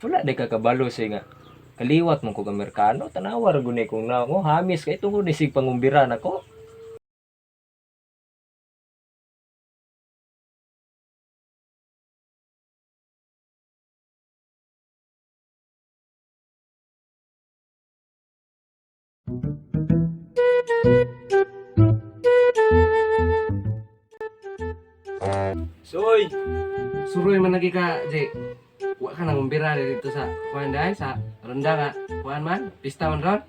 Wala di ka kabalo say nga. Kaliwat mo kog Amerikano, tanawa ra gud ni kong naong. Oh, hamis kay tungod ni sig pangumbira nako. Soy, Suroy man lagi ka, Jay. Wa ka nang umbira dito sa kuan dai sa ronda nga kuan man, pista man ron.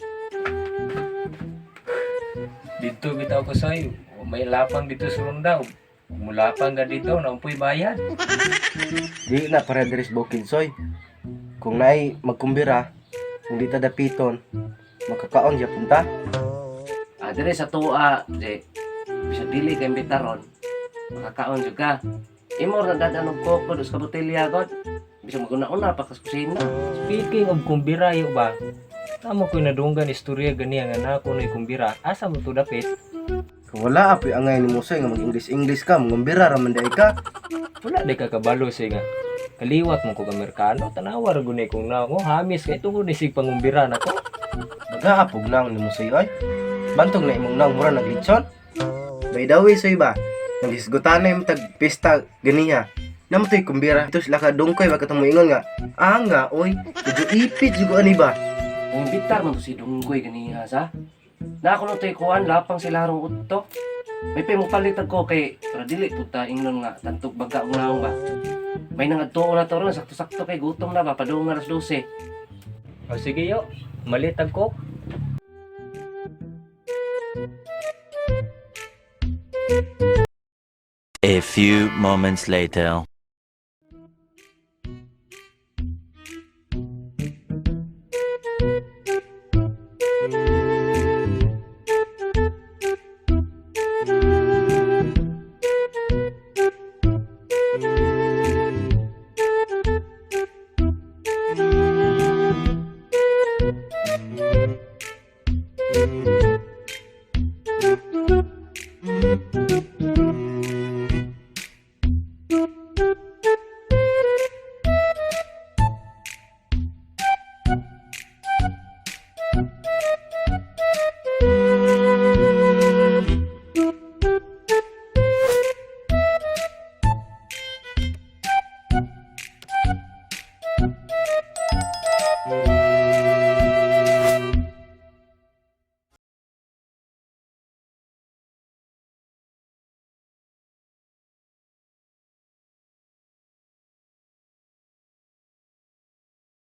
Dito bitaw ko soy, may lapang dito sa ronda. Mulapang ka dito, naumpoy bayad. Di na para diri sa bukid soy. Kung naay magkumbira, kung di ta dapiton, makakaon siya punta. Ah, dire sa tuwa, Jay. Bisa dili ka imbita ron. Makakaon jud ka. Imo ra dad og koko dos ka botelya god. Bisa maguna-una pa kas kusina. Speaking of kumbira yo ba? Tamo ko'y nadunggan istorya ganiya nga nako na'y kumbira. Asa mo to dapit? Kung wala apoy angay ni Musoy nga mag-English-English ka, mangumbira ra man diay ka. Wala di ka kabalo say nga. Kaliwat mo kog Amerikano, tanawa ra gud ni kong naong. Oh, hamis kay tungod ni sig pangumbira nako. Baga apog nang ni Musoy oy. Bantog na imong nang mura naglitson. By the way soy ba, naghisgutan na yung tag pista ganiha. Namotoy kumbira ito sila ka dungkoy baka tumuingon nga. Ah nga oy, medyo ipit jugo ani ba. Ang imbitar man to si Dunggoy ganiha sa. Na ako no to'y kuan lapang sila harong udto. May pay mo palit ko kay para dili puta ingnon nga tantog baga og naong ba. May nangadtuo na to ron sakto-sakto kay gutom na ba padung alas 12. O sige yo, malitag ko. A few moments later.